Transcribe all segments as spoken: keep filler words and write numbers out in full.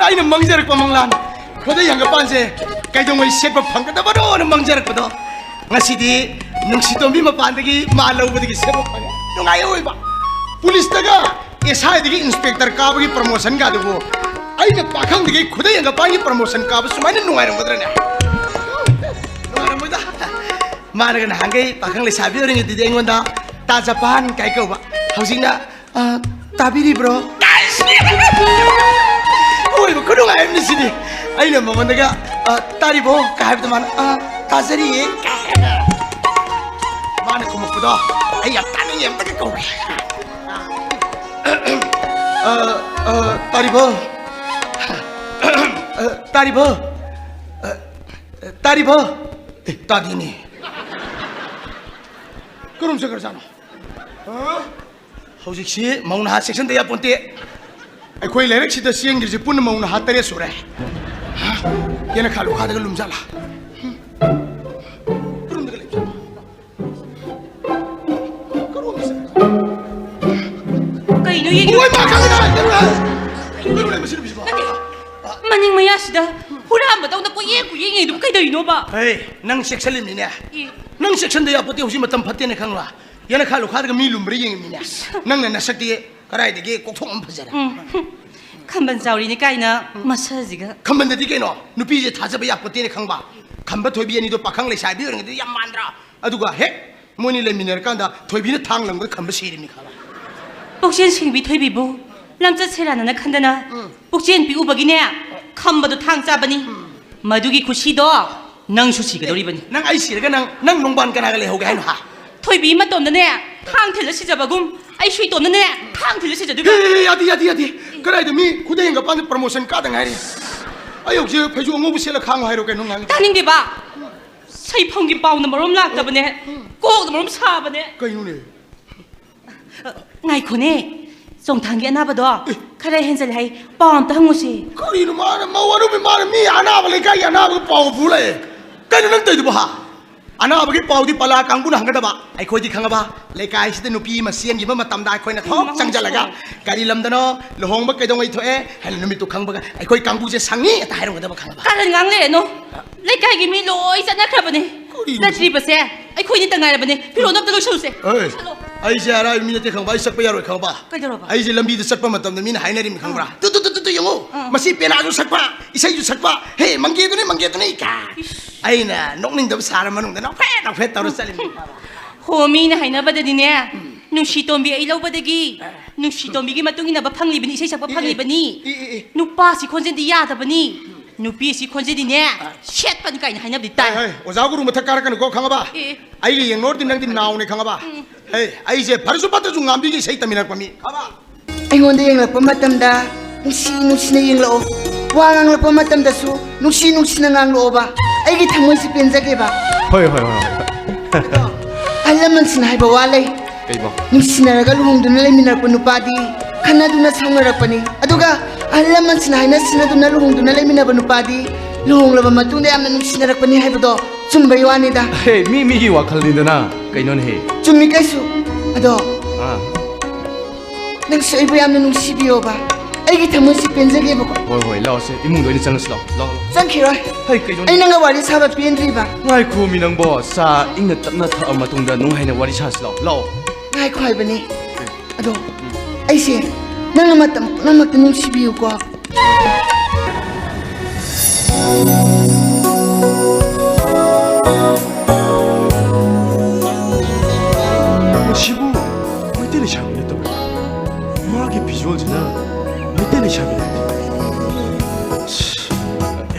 ꯑꯩꯅ ꯃꯪꯖꯔꯛꯄ ꯃꯪꯂꯥꯟ, ꯈꯨꯗꯩ ꯍꯪꯒꯄꯥꯟꯁꯦ ꯀꯩꯗꯧꯉꯩ ꯁꯦꯠꯄ ꯐꯪꯒꯗꯕꯅꯣꯅ ꯃꯪꯖꯔꯛꯄꯗꯣ, ꯉꯁꯤꯗꯤ ꯅꯨꯡꯁꯤꯇꯣꯝꯕꯤ ꯃꯄꯥꯟꯗꯒꯤ ꯃꯥ ꯂꯧꯕꯗꯒꯤ ꯁꯦꯠꯄ ꯐꯪꯉꯦ꯫ ꯅꯨꯡꯉꯥꯏ ꯑꯣꯏꯕ꯫ ꯄꯨꯂꯤꯁꯇꯒ ꯑꯦꯁ ꯑꯥꯏꯗꯒꯤ ꯏꯟꯁꯄꯦꯛꯇꯔ ꯀꯥꯕꯒꯤ ꯄ꯭ꯔꯃꯣꯁꯟꯒꯗꯨꯕꯨ ꯑꯩꯅ ꯄꯥꯈꯪꯗꯒꯤ ꯈꯨꯗꯩ ꯍꯪꯒꯄꯥꯟꯒꯤ ꯄ꯭ꯔꯃꯣꯁꯟ ꯀꯥꯕ ꯁꯨꯃꯥꯏꯅ ꯅꯨꯡꯉꯥꯏꯔꯝꯒꯗ꯭ꯔꯅꯦ? ꯅꯨꯡꯉꯥꯏꯔꯝꯃꯣꯏꯗ꯫ ꯃꯥꯅꯒ ꯅꯍꯥꯟꯈꯩ ꯄꯥꯈꯪ ꯂꯩꯁꯥꯕꯤ ꯑꯣꯏꯔꯤꯉꯩꯗꯗꯤ ꯑꯩꯉꯣꯟꯗ "ꯇꯥ ꯖꯄꯥꯟ" ꯀꯥꯏ ꯀꯧꯕ, ꯍꯧꯖꯤꯛꯅ "ꯑ, ꯇꯥꯕꯤꯔꯤꯕ꯭ꯔꯣ?" ꯑꯣꯏꯕ ꯈꯨꯅꯨꯡꯉꯥꯏ ꯑꯃꯅꯤ ꯁꯤꯗꯤ꯫ ꯑꯩꯅ ꯃꯉꯣꯟꯗꯒ "ꯑ, ꯇꯥꯔꯤꯕꯣ?" ꯀꯥꯏ ꯍꯥꯏꯕꯗ ꯃꯥꯅ "ꯑ, ꯇꯥꯖꯔꯤꯌꯦ" ꯀꯥꯏ ꯍꯥꯏꯅ ꯃꯥꯅ ꯈꯨꯝꯃꯛꯄꯗꯣ ꯑꯩ ꯌꯥꯝ ꯇꯥꯅꯤꯡꯉꯦ꯫ ꯑꯝꯇꯒ ꯀꯧꯒꯦ꯫ "ꯑ, ꯑ, ꯇꯥꯔꯤꯕꯣ? ꯑ, ꯇꯥꯔꯤꯕꯣ? ꯑ, ꯇꯥꯔꯤꯕꯣ?" "ꯑꯦ, ꯇꯥꯗꯦꯅꯦ꯫ ꯀꯔꯣꯝ ꯆꯠꯈ꯭ꯔꯖꯥꯠꯅꯣ? ꯍꯥ? ꯍꯧꯖꯤꯛꯁꯤ ꯃꯧ ꯅꯍꯥ ꯁꯦꯛꯁꯟꯗ ꯌꯥꯄꯣꯟꯇꯦ꯫ ꯑꯩꯈꯣꯏ ꯂꯩꯔꯛꯁꯤꯗ ꯆꯦꯟꯈ꯭ꯔꯤꯁꯤ ꯄꯨꯟꯅ ꯃꯧ ꯅꯍꯥ ꯇꯔꯦꯠ ꯁꯨꯔꯦ꯫ ꯍꯥ? ꯌꯦꯅꯈꯥ ꯂꯨꯈꯥꯗꯒ ꯂꯨꯝꯖꯥꯠꯂꯥ? ꯀꯔꯣꯝꯗꯒ ꯂꯩꯕꯖꯥꯠꯅꯣ? ꯀꯔꯣꯝꯗ ꯆꯠꯈ꯭ꯔꯖꯥꯠꯅꯣ? ꯀꯩꯅꯣ ꯌꯦꯡꯉꯤꯗꯣ? ꯑꯣꯏ, ꯃꯥ ꯈꯪꯉꯦꯗ! ꯀꯩꯅꯣ ꯂꯩ, ꯃꯁꯤ ꯅꯨꯄꯤꯁꯤꯕꯣ? ꯅꯠꯇꯦ꯫ ꯃꯅꯤꯡ ꯃꯌꯥꯁꯤꯗ ꯍꯨꯔꯥꯟꯕꯗꯧꯅ ꯀꯣꯏꯌꯦꯡ ꯀꯣꯏꯌꯦꯡꯉꯤꯗꯨꯕꯨ ꯀꯩꯗꯧꯔꯤꯅꯣꯕ? ꯍꯦ, ꯅꯪ ꯆꯦꯛꯁꯤꯜꯂꯤꯃꯤꯅꯦ꯫ ꯑꯦ꯫ ꯅꯪ ꯆꯦꯛꯁꯤꯟꯗ ꯌꯥꯄꯣꯠꯇꯦ, ꯍꯧꯖꯤꯛ ꯃꯇꯝ ꯐꯠꯇꯦꯅ ꯈꯪꯕ꯭ꯔꯥ? ꯌꯦꯅꯈꯥ ꯂꯨꯈꯥꯗꯒ ꯃꯤ ꯂꯨꯝꯕ꯭ꯔꯥ ꯌꯦꯡꯉꯤꯃꯤꯅꯦ꯫ ꯅꯪꯅ ꯅꯁꯛꯇꯤ ꯀꯗꯥꯏꯗꯒꯤ ꯀꯣꯛꯊꯣꯛ ꯑꯃ ꯐꯖꯔꯦ꯫ ꯎꯝ꯫ ꯈꯝꯕꯟ ꯆꯥꯎꯔꯤꯅꯤ ꯀꯥꯏꯅ ꯃꯁꯛꯁꯤꯒ꯫ ꯈꯝꯕꯟꯗꯗꯤ ꯀꯩꯅꯣ? ꯅꯨꯄꯤꯁꯦ ꯊꯥꯖꯕ ꯌꯥꯄꯣꯠꯇꯦꯅ ꯈꯪꯕ꯫ ꯈꯝꯕ ꯊꯣꯏꯕꯤ ꯑꯅꯤꯗꯣ ꯄꯥꯈꯪ ꯂꯩꯁꯥꯕꯤ ꯑꯣꯏꯔꯤꯉꯩꯗ ꯌꯥꯝ ꯃꯥꯟꯗ꯭ꯔꯥ? ꯑꯗꯨꯒ ꯍꯦꯛ ꯃꯣꯏꯅꯤ ꯂꯩꯃꯤꯟꯅꯔꯀꯥꯟꯗ ꯊꯣꯏꯕꯤꯅ ꯊꯥꯡ ꯂꯪꯕꯗ ꯈꯝꯕ ꯁꯤꯔꯤꯃꯤ ꯈꯪꯕ꯫ ꯄꯨꯛꯆꯦꯟ ꯁꯦꯡꯕꯤ ꯊꯣꯏꯕꯤꯕꯨ ꯂꯝꯆꯠ ꯁꯦꯔꯥꯟꯅꯅ ꯈꯟꯗꯅ ꯎꯝ꯫ ꯄꯨꯛꯆꯦꯟ ꯄꯤꯛꯎꯕꯒꯤꯅꯦ ꯈꯝꯕꯗꯣ ꯊꯥꯡ ꯆꯥꯕꯅꯤ꯫ ꯎꯝ꯫ ꯃꯗꯨꯒꯤ ꯈꯨꯁꯤꯗꯣ ꯅꯪꯁꯨ ꯁꯤꯒꯗꯧꯔꯤꯕꯅꯤ꯫ ꯅꯪ ꯑꯩ ꯁꯤꯔꯒ ꯅꯪ, ꯅꯪ ꯅꯣꯡꯕꯥꯟ ꯀꯅꯥꯒ ꯂꯩꯍꯧꯒꯦ ꯍꯥꯏꯅꯣ, ꯍꯥ? ꯊꯣꯏꯕꯤ ꯃꯇꯣꯝꯗꯅꯦ ꯊꯥꯡ ꯊꯤꯜꯂ ꯁꯤꯖꯕꯒꯨꯝ ꯑꯩꯁꯨ ꯏꯇꯣꯝꯅꯅꯦ ꯊꯥꯡ ꯊꯤꯜꯂ ꯁꯤꯖꯗꯣꯏꯕ꯫ ꯑꯦ, ꯑꯦ, ꯑꯦ, ꯌꯥꯗꯦ, ꯌꯥꯗꯦ, ꯌꯥꯗꯦ꯫ ꯀꯗꯥꯏꯗ ꯃꯤ ꯈꯨꯗꯩ ꯍꯪꯒꯄꯥꯟꯗ ꯄ꯭ꯔꯃꯣꯁꯟ ꯀꯥꯗ ꯉꯥꯏꯔꯤ꯫ ꯑꯩ ꯍꯧꯖꯤꯛ ꯐꯩꯖꯨꯞ ꯑꯉꯧꯕ ꯁꯦꯠꯂ ꯈꯥꯡꯉꯣ ꯍꯥꯏꯔꯣ ꯀꯩꯅꯣ ꯉꯥꯡꯉꯤꯗꯣ? ꯇꯥꯅꯤꯡꯗꯦꯕ꯫ ꯁꯩꯐꯝꯒꯤ ꯄꯥꯎꯅ ꯃꯔꯣꯝ ꯂꯥꯛꯇꯕꯅꯦ꯫ ꯀꯣꯛꯅ ꯃꯔꯣꯝ ꯁꯥꯕꯅꯦ꯫ ꯀꯩꯅꯣꯅꯦ? ꯉꯥꯏꯈꯣꯅꯦ, ꯆꯣꯡꯊꯥꯡꯒꯤ ꯑꯅꯥꯕꯗꯣ ꯑꯦ꯫ ꯈꯔ ꯍꯦꯟꯖꯜꯂꯦ ꯍꯥꯏ, ꯄꯥꯎ ꯑꯝꯇ ꯍꯪꯉꯨꯁꯤ꯫ ꯀꯔꯤꯅꯣ ꯃꯥꯅ, ꯃꯧ ꯑꯅꯧꯕꯤ ꯃꯥꯅ ꯃꯤ ꯑꯅꯥꯕ ꯂꯩꯀꯥꯏꯒꯤ ꯑꯅꯥꯕꯒ ꯄꯥꯎ ꯄꯨ ꯂꯥꯛꯑꯦ? ꯀꯩꯅꯣ ꯅꯪ ꯇꯧꯔꯤꯗꯨꯕꯣ, ꯍꯥ? ꯑꯅꯥꯕꯒꯤ ꯄꯥꯎꯗꯤ ꯄꯂꯥ ꯀꯥꯡꯕꯨꯅ ꯍꯪꯒꯗꯕ, ꯑꯩꯈꯣꯏꯗꯤ ꯈꯪꯉꯕ? ꯂꯩꯀꯥꯏꯁꯤꯗ ꯅꯨꯄꯤ ꯑꯃ ꯆꯦꯟꯈꯤꯕ ꯃꯇꯝꯗ ꯑꯩꯈꯣꯏꯅ ꯊꯣꯛ ꯆꯪꯁꯤꯜꯂꯒ, "ꯀꯔꯤ ꯂꯝꯗꯅꯣ? ꯂꯨꯍꯣꯡꯕ ꯀꯩꯗꯧꯉꯩ ꯊꯣꯛꯑꯦ?" ꯍꯥꯏꯅ ꯅꯨꯃꯤꯠꯇꯨ ꯈꯪꯕꯒ ꯑꯩꯈꯣꯏ ꯀꯥꯡꯕꯨꯁꯦ ꯁꯪꯉꯤ ꯍꯦꯛꯇ ꯍꯥꯏꯔꯝꯒꯗꯕ, ꯈꯪꯉꯕ? ꯀꯔꯟ ꯉꯥꯡꯂꯦꯅꯣ? ꯂꯩꯀꯥꯏꯒꯤ ꯃꯤ ꯂꯣꯏ ꯆꯠꯅꯈ꯭ꯔꯕꯅꯦ꯫ ꯀꯔꯤꯅꯣ? ꯆꯠꯇ꯭ꯔꯤꯕꯁꯦ ꯑꯩꯈꯣꯏꯅꯤꯇ ꯉꯥꯏꯔꯕꯅꯦ꯫ ꯐꯤꯔꯣꯜꯗꯣ ꯑꯝꯇ ꯂꯣꯏꯁꯜꯂꯨꯁꯦ꯫ ꯑꯦ, ꯆꯠꯂꯣ꯫ ꯑꯩꯁꯦ ꯑꯔꯥꯏꯕ ꯃꯤ ꯅꯠꯇꯦ, ꯈꯪꯕ? ꯑꯩ ꯆꯠꯄ ꯌꯥꯔꯣꯏ, ꯈꯪꯕ? ꯀꯩꯗꯧꯔꯕ? ꯑꯩꯁꯦ ꯂꯝꯕꯤꯗ ꯆꯠꯄ ꯃꯇꯝꯗ ꯃꯤꯅ ꯍꯥꯏꯅꯔꯤꯃꯤ, ꯈꯪꯕ꯭ꯔꯥ? ꯑꯥ꯫ "ꯇꯨ, ꯇꯨ, ꯇꯨ, ꯇꯨ, ꯇꯨ, ꯌꯦꯡꯉꯣ꯫ ꯑꯥ꯫ ꯃꯁꯤ ꯄꯦꯅꯥꯁꯨ ꯁꯛꯄ, ꯏꯁꯩꯁꯨ ꯁꯛꯄ꯫ ꯍꯦ, ꯃꯪꯒꯦꯗꯨꯅꯤ, ꯃꯪꯒꯦꯗꯨꯅꯤ," ꯀꯥꯏ꯫ ꯏꯁ꯫ ꯑꯩꯅ ꯅꯣꯛꯅꯤꯡꯗꯕ ꯁꯥꯔ ꯃꯅꯨꯡꯗ ꯅꯣꯛꯐꯦꯠ ꯅꯣꯛꯐꯦꯠ ꯇꯧꯔ ꯆꯠꯂꯤꯃꯤ꯫ ꯍꯣ, ꯃꯤꯅ ꯍꯥꯏꯅꯕꯗꯗꯤꯅꯦ, ꯎꯝ꯫ ꯅꯨꯡꯁꯤ ꯇꯣꯝꯕꯤ ꯑꯩ ꯂꯧꯕꯗꯒꯤ, ꯑꯦ꯫ ꯅꯨꯡꯁꯤ ꯇꯣꯝꯕꯤꯒꯤ ꯃꯇꯨꯡ ꯏꯟꯅꯕ ꯐꯪꯂꯤꯕꯅꯤ, ꯏꯁꯩ ꯁꯛꯄ E, E, ꯐꯪꯂꯤꯕꯅꯤ꯫ E, E, E. ꯅꯨꯄꯥꯁꯤ ꯈꯣꯟꯖꯦꯜꯗꯤ ꯌꯥꯗꯕꯅꯤ꯫ ꯅꯨꯄꯤꯁꯤ ꯈꯣꯟꯖꯦꯜꯗꯤꯅꯦ, ꯁꯦꯠꯄꯅꯤ ꯀꯥꯏꯅ ꯍꯥꯏꯅꯕꯗꯤ ꯇꯥꯏ꯫ ꯍꯩ, ꯍꯩ, ꯑꯣꯖꯥ ꯒꯨꯔꯨ ꯃꯊꯛ ꯀꯥꯔꯛꯀꯅꯨꯀꯣ, ꯈꯪꯉꯕ? ꯑꯦ꯫ ꯑꯩꯒ ꯌꯦꯡꯅꯧꯔꯗꯤ ꯅꯪꯗꯤ ꯅꯥꯎꯅꯦ, ꯈꯪꯉꯕ? ꯎꯝ꯫ ꯍꯩ, ꯑꯩꯁꯦ ꯐꯔꯁꯨ ꯐꯠꯇ꯭ꯔꯁꯨ ꯉꯥꯝꯕꯤꯒꯤ ꯏꯁꯩ ꯇꯝꯃꯤꯟꯅꯔꯛꯄ ꯃꯤ, ꯈꯪꯉꯕ? ꯑꯩꯉꯣꯟꯗ ꯌꯦꯡꯂꯛꯄ ꯃꯇꯝꯗ ꯅꯨꯡꯁꯤ ꯅꯨꯡꯁꯤꯅ ꯌꯦꯡꯂꯛꯑꯣ꯫ ꯋꯥ ꯉꯥꯡꯂꯛꯄ ꯃꯇꯝꯗꯁꯨ ꯅꯨꯡꯁꯤ ꯅꯨꯡꯁꯤꯅ ꯉꯥꯡꯂꯛꯑꯣꯕ꯫ ꯑꯩꯒꯤ ꯊꯃꯣꯏꯁꯤ ꯄꯦꯟꯖꯒꯦꯕ꯫ ꯍꯣꯏ, ꯍꯣꯏ, ꯍꯣꯏ, ꯍꯣꯏ꯫ ꯑꯍꯜ ꯂꯃꯟꯁꯤꯡꯅ ꯍꯥꯏꯕ ꯋꯥ ꯂꯩ꯫ ꯀꯩꯕꯣ? ꯅꯨꯡꯁꯤꯅꯔꯒ ꯂꯨꯍꯣꯡꯗꯨꯅ ꯂꯩꯃꯤꯟꯅꯔꯛꯄ ꯅꯨꯄꯥꯗꯤ ꯈꯟꯅꯗꯨꯅ ꯁꯥꯎꯅꯔꯛꯄꯅꯤ꯫ ꯑꯗꯨꯒ ꯑꯍꯜ ꯂꯃꯟꯁꯤꯡꯅ ꯍꯥꯏꯅ ꯁꯤꯟꯅꯗꯨꯅ ꯂꯨꯍꯣꯡꯗꯨꯅ ꯂꯩꯃꯤꯟꯅꯕ ꯅꯨꯄꯥꯗꯤ ꯂꯨꯍꯣꯡꯂꯕ ꯃꯇꯨꯡꯗ ꯌꯥꯝꯅ ꯅꯨꯡꯁꯤꯅꯔꯛꯄꯅꯤ ꯍꯥꯏꯕꯗꯣ ꯆꯨꯝꯕꯩ ꯋꯥꯅꯤꯗ꯫ ꯍꯦ, ꯃꯤ ꯃꯤꯒꯤ ꯋꯥꯈꯜꯅꯤꯗꯅ꯫ ꯀꯩꯅꯣꯅꯦꯍꯦ? ꯆꯨꯝꯃꯤ ꯀꯩꯁꯨ꯫ ꯑꯗꯣ ꯑꯥ꯫ ꯅꯪꯁꯨ ꯑꯩꯕꯨ ꯌꯥꯝꯅ ꯅꯨꯡꯁꯤꯕꯤꯌꯣꯕ꯫ ꯑꯩꯒꯤ ꯊꯃꯣꯏꯁꯤ ꯄꯦꯟꯖꯒꯦꯕꯀꯣ꯫ ꯍꯣꯏ, ꯍꯣꯏ, ꯂꯥꯛꯑꯣꯁꯦ꯫ ꯏꯃꯨꯡꯗ ꯑꯣꯏꯅ ꯆꯪꯉꯁꯤ, ꯂꯥꯛꯑꯣ, ꯂꯥꯛꯑꯣ, ꯂꯥꯛꯑꯣ꯫ ꯆꯪꯈꯤꯔꯣꯏ꯫ ꯍꯩ, ꯀꯩꯅꯣꯅꯦ? ꯑꯩ ꯅꯪꯒ ꯋꯥꯔꯤ ꯁꯥꯕ ꯄꯦꯟꯗ꯭ꯔꯤꯕ꯫ ꯉꯥꯏꯈꯣꯃꯤ ꯅꯪꯕꯣ, ꯆꯥ ꯏꯪꯅ ꯇꯞꯅ ꯊꯛꯑ ꯃꯇꯨꯡꯗ ꯅꯨꯡꯉꯥꯏꯅ ꯋꯥꯔꯤ ꯁꯥꯁꯤ, ꯂꯥꯛꯑꯣ, ꯂꯥꯛꯑꯣ꯫ ꯉꯥꯏꯈꯣ ꯍꯥꯏꯕꯅꯦ꯫ ꯑꯗꯣ ꯑꯩꯁꯦ ꯅꯪꯅ ꯃꯇꯝ ꯄꯨꯝꯅꯃꯛꯇ ꯅꯨꯡꯁꯤꯕꯤꯌꯨꯀꯣ꯫ ꯃꯁꯤꯕꯨ ꯃꯩꯇꯩ ꯂꯩꯁꯥꯕꯤ ꯅꯠꯇꯕ꯭ꯔꯥ? ꯃꯥꯒꯤ ꯐꯤꯖꯣꯜꯁꯤꯅ ꯃꯩꯇꯩ ꯂꯩꯁꯥꯕꯤ ꯅꯠꯇꯦ꯫ ꯑꯁ,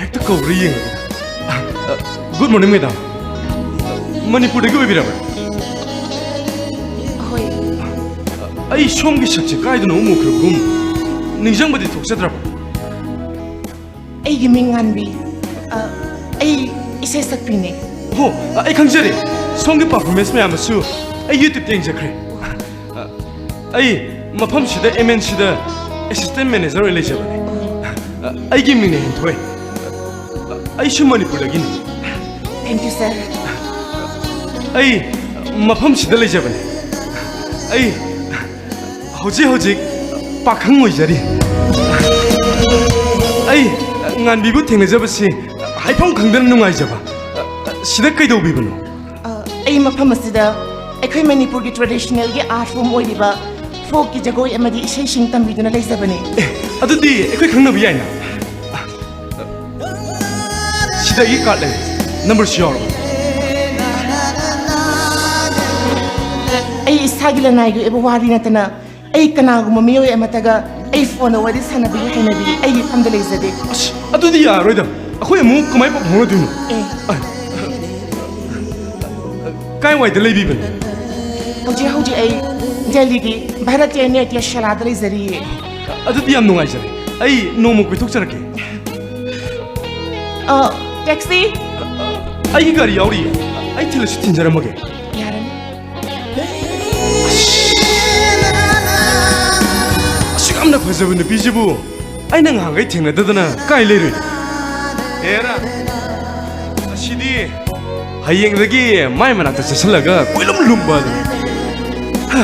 ꯍꯦꯛꯇ ꯀꯧꯕ꯭ꯔꯥ ꯌꯦꯡꯉꯒꯦ꯫ ꯑ, ꯑ, good morning, madam꯫ ꯃꯅꯤꯄꯨꯔꯗꯒꯤ ꯑꯣꯏꯕꯤꯔꯕ꯭ꯔꯥ? ꯍꯣꯏ꯫ ꯑꯩ ꯁꯣꯝꯒꯤ ꯁꯛꯁꯦ ꯀꯥꯏꯗꯅꯣ ꯑꯃ ꯎꯈ꯭ꯔꯕꯒꯨꯝ꯫ ꯅꯤꯡꯁꯤꯡꯕꯗꯤ ꯊꯣꯛꯆꯗ꯭ꯔꯕ? ꯑꯩꯒꯤ ꯃꯤꯡ ꯉꯥꯟꯕꯤ꯫ ꯑ, ꯑꯩ ꯏꯁꯩ ꯁꯛꯄꯤꯅꯦ꯫ ꯍꯣ, ꯑ, ꯑꯩ ꯈꯪꯖꯔꯦ꯫ ꯁꯣꯝꯒꯤ performance ꯃꯌꯥꯝ ꯑꯃꯁꯨ ꯑꯩ YouTube-ꯇ ꯌꯦꯡꯖꯈ꯭ꯔꯦ꯫ ꯑ, ꯑꯩ ꯃꯐꯝꯁꯤꯗ M N C-ꯗ assistant manager ꯑꯣꯏꯅ ꯂꯩꯖꯕꯅꯦ꯫ ꯑ, ꯑꯩꯒꯤ ꯃꯤꯡꯅ ꯍꯦꯟꯊꯣꯏ꯫ ꯑ, ꯑꯩꯁꯨ ꯃꯅꯤꯄꯨꯔꯗꯒꯤꯅꯤ꯫ Thank you, sir꯫ ꯑꯩ ꯃꯐꯝꯁꯤꯗ ꯂꯩꯖꯕꯅꯤ꯫ ꯑꯩ ꯍꯧꯖꯤꯛ ꯍꯧꯖꯤꯛ ꯄꯥꯈꯪ ꯑꯣꯏꯖꯔꯤ꯫ ꯑꯩ ꯉꯥꯟꯕꯤꯕꯨ ꯊꯦꯡꯅꯖꯕꯁꯤ ꯍꯥꯏꯐꯝ ꯈꯪꯗꯅ ꯅꯨꯡꯉꯥꯏꯖꯕ꯫ ꯁꯤꯗ ꯀꯩꯗꯧꯕꯤꯕꯅꯣ? ꯑ, ꯑꯩ ꯃꯐꯝ ꯑꯁꯤꯗ ꯑꯩꯈꯣꯏ ꯃꯅꯤꯄꯨꯔꯒꯤ traditionalꯒꯤ art form ꯑꯣꯏꯔꯤꯕ folkꯀꯤ ꯖꯒꯣꯏ ꯑꯃꯗꯤ ꯏꯁꯩꯁꯤꯡ ꯇꯝꯕꯤꯗꯨꯅ ꯂꯩꯖꯕꯅꯤ꯫ ꯑꯦ, ꯑꯗꯨꯗꯤ ꯑꯩꯈꯣꯏ ꯈꯪꯅꯕ ꯌꯥꯏꯅ? ꯁꯤꯗ ꯑꯩꯒꯤ card ꯂꯩ, numberꯁꯨ ꯌꯥꯎꯔꯕꯅꯤ꯫ ꯑꯩ ꯏꯁꯥꯒꯤ ꯂꯅꯥꯏꯒꯤ ꯑꯣꯏꯕ ꯋꯥꯔꯤ ꯅꯠꯇꯅ ꯑꯩ ꯀꯅꯥꯒꯨꯝꯕ ꯃꯤꯑꯣꯏ ꯑꯃꯠꯇꯒ ꯑꯩ phoneꯗ ꯋꯥꯔꯤ ꯁꯥꯟꯅꯕꯒꯤ ꯍꯩꯅꯕꯤ ꯑꯩꯒꯤ ꯐꯝꯗ ꯂꯩꯖꯗꯦ꯫ ꯑꯁ, ꯑꯗꯨꯗꯤ ꯌꯥꯔꯔꯣꯏꯗ꯫ ꯑꯩꯈꯣꯏ ꯑꯃꯨꯛ ꯀꯃꯥꯏ ꯄꯥꯎ ꯐꯥꯎꯅꯗꯣꯏꯅꯣ? ꯑꯦ꯫ ꯑ, ꯀꯥꯏꯋꯥꯏꯗ ꯂꯩꯕꯤꯕꯅꯣ? ꯍꯧꯖꯤꯛ ꯍꯧꯖꯤꯛ ꯑꯩ ꯗꯦꯜꯂꯤꯒꯤ ꯚꯥꯔꯇꯤꯌ ꯅꯥꯇ꯭ꯌ ꯁꯥꯂꯥꯗ ꯂꯩꯖꯔꯤꯌꯦ꯫ ꯑꯗꯨꯗꯤ ꯌꯥꯝ ꯅꯨꯡꯉꯥꯏꯖꯔꯦ꯫ ꯑꯩ ꯅꯣꯡꯃ ꯀꯣꯏꯊꯣꯛꯆꯔꯛꯀꯦ꯫ ꯑ, taxi? ꯑꯩꯒꯤ ꯒꯥꯔꯤ ꯌꯥꯎꯔꯤꯌꯦ꯫ ꯑꯩ ꯊꯤꯜꯂꯁꯨ ꯊꯤꯟꯖꯔꯝꯃꯒꯦ꯫ ꯌꯥꯔꯅꯤ꯫ ꯑꯁꯨꯛ ꯌꯥꯝꯅ ꯐꯖꯕ ꯅꯨꯄꯤꯁꯤꯕꯨ ꯑꯩꯅ ꯉꯍꯥꯟꯈꯩ ꯊꯦꯡꯅꯗꯗꯅ ꯀꯥꯏ ꯂꯩꯔꯨꯏ? ꯍꯦꯔꯥ, ꯑꯁꯤꯗꯤ ꯍꯌꯦꯡꯗꯒꯤ ꯃꯥꯏ ꯃꯅꯥꯛꯇ ꯆꯠꯁꯤꯜꯂꯒ ꯀꯣꯏꯂꯨꯝ ꯂꯨꯝꯕ ꯑꯗꯨꯅꯤ꯫ ꯍꯥ,